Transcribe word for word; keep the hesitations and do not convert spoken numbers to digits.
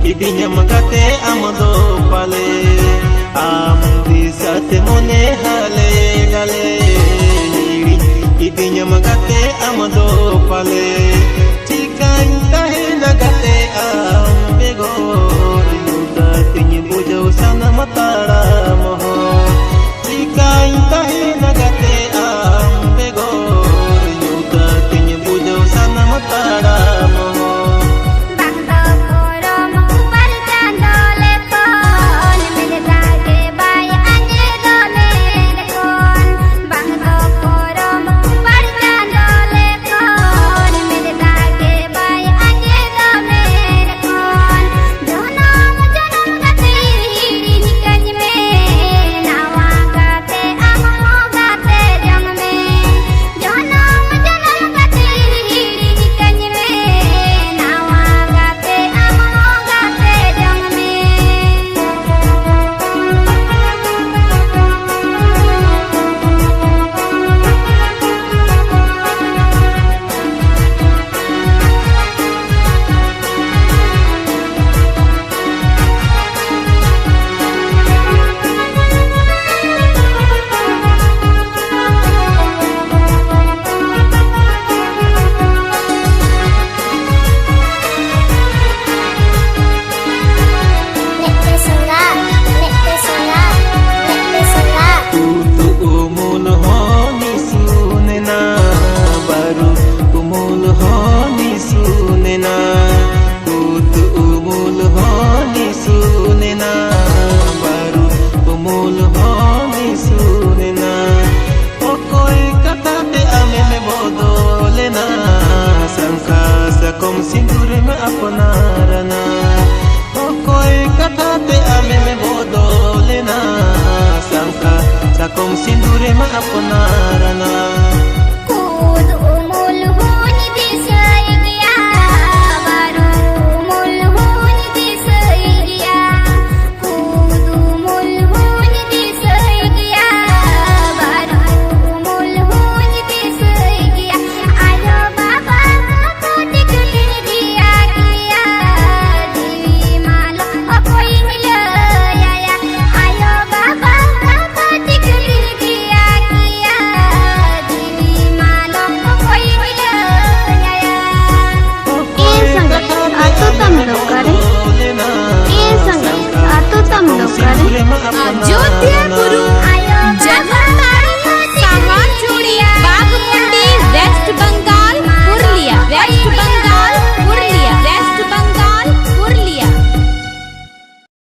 ᱤᱫᱤᱧᱟᱢ ᱜᱟᱛᱮ ᱟᱢ ᱫᱚ ᱯᱟᱞᱮ, ᱟᱢ ᱫᱤᱥᱟᱹᱛᱮ ᱢᱚᱱᱮ ᱦᱟᱞᱮ ᱰᱟᱞᱮ᱾ ᱦᱤᱲᱤᱧ ᱤᱫᱤᱧᱟᱢ ᱜᱟᱛᱮ ᱟᱢ ᱫᱚ ᱯᱟᱞᱮ, ᱪᱤᱠᱟᱹᱧ ᱛᱟᱦᱮᱱᱟ ᱜᱟᱛᱮ ᱟᱢ ᱵᱮᱜᱚᱨ? ᱧᱩᱛᱟᱹᱛᱤᱧ ᱵᱩᱡᱷᱟᱹᱣ ᱥᱟᱱᱟᱢ ᱛᱟᱲᱟᱢ ᱦᱚᱸ, ᱪᱤᱠᱟᱹᱧ ᱛᱟᱦᱮᱱᱟ ᱜᱟᱛᱮ ᱟᱢ ᱵᱮᱜᱚᱨ? ᱧᱩᱛᱟᱹᱛᱤᱧ ᱵᱩᱡᱷᱟᱹᱣ ᱥᱟᱱᱟᱢ ᱛᱟᱲᱟᱢ ᱦᱚᱸ᱾ ᱵᱟᱝ ᱫᱚ ᱯᱚᱨᱚᱢ ᱵᱟᱨ ᱪᱟᱸᱫᱚ ᱞᱮᱠᱷᱚᱱ, ᱢᱮᱫ ᱫᱟᱜ ᱜᱮ ᱵᱟᱭ ᱟᱸᱡᱮᱫᱚᱜ ᱢᱮᱫ ᱠᱷᱚᱱ᱾ ᱵᱟᱝ ᱫᱚ ᱯᱚᱨᱚᱢ ᱵᱟᱨ ᱪᱟᱸᱫᱚ ᱞᱮᱠᱷᱚᱱ, ᱢᱮᱫ ᱫᱟᱜ ᱜᱮ ᱵᱟᱭ ᱟᱸᱡᱮᱫᱚᱜ ᱢᱮᱫ ᱠᱷᱚᱱ᱾ ᱡᱚᱱᱚᱢ ᱡᱚᱱᱚᱢ ᱜᱟᱛᱮ ᱦᱤᱲᱤᱧ ᱠᱟᱹᱧ ᱢᱮ, ᱱᱟᱣᱟ ᱜᱟᱛᱮ ᱟᱢ ᱦᱚᱸ ᱜᱟᱛᱮ ᱡᱚᱝ ᱢᱮ᱾ ᱡᱚᱱᱚᱢ ᱡᱚᱱᱚᱢ ᱜᱟᱛᱮ ᱦᱤᱲᱤᱧ ᱠᱟᱹᱧ ᱢᱮ, ᱱᱟᱣᱟ ᱜᱟᱛᱮ ᱟᱢ ᱦᱚᱸ ᱜᱟᱛᱮ ᱡᱚᱝ ᱢᱮ᱾ ᱢᱮᱫ ᱛᱮ ᱥᱚᱸᱜᱟ, ᱢᱮᱫ ᱛᱮ ᱥᱚᱸᱜᱟ, ᱢᱮᱫ ᱛᱮ ᱥᱚᱸᱜᱟ᱾ ᱩᱛᱩ ᱩᱢᱩᱞ ᱦᱚᱸ ᱱᱤᱥᱩᱱ ᱮᱱᱟ, ᱵᱟᱹᱨᱩ ᱩᱢᱩᱞ ᱦᱚᱸ ᱱᱤᱥᱩᱱ ᱮᱱᱟ᱾ ᱩᱛᱩ ᱩᱢᱩᱞ ᱦᱚᱸ ᱱᱤᱥᱩᱱ ᱮᱱᱟ, ᱵᱟᱹᱨᱩ ᱩᱢᱩᱞ ᱦᱚᱸ ᱱᱤᱥᱩᱱ ᱮᱱᱟ᱾ ᱚᱠᱚᱭ ᱠᱟᱛᱷᱟ ᱛᱮ ᱟᱢᱮᱢ ᱵᱚᱫᱚᱞ ᱮᱱᱟ? ᱥᱟᱝᱠᱷᱟ ᱥᱟᱠᱚᱢ ᱥᱤᱸᱫᱩᱨᱮᱢ ᱟᱯᱱᱟᱨ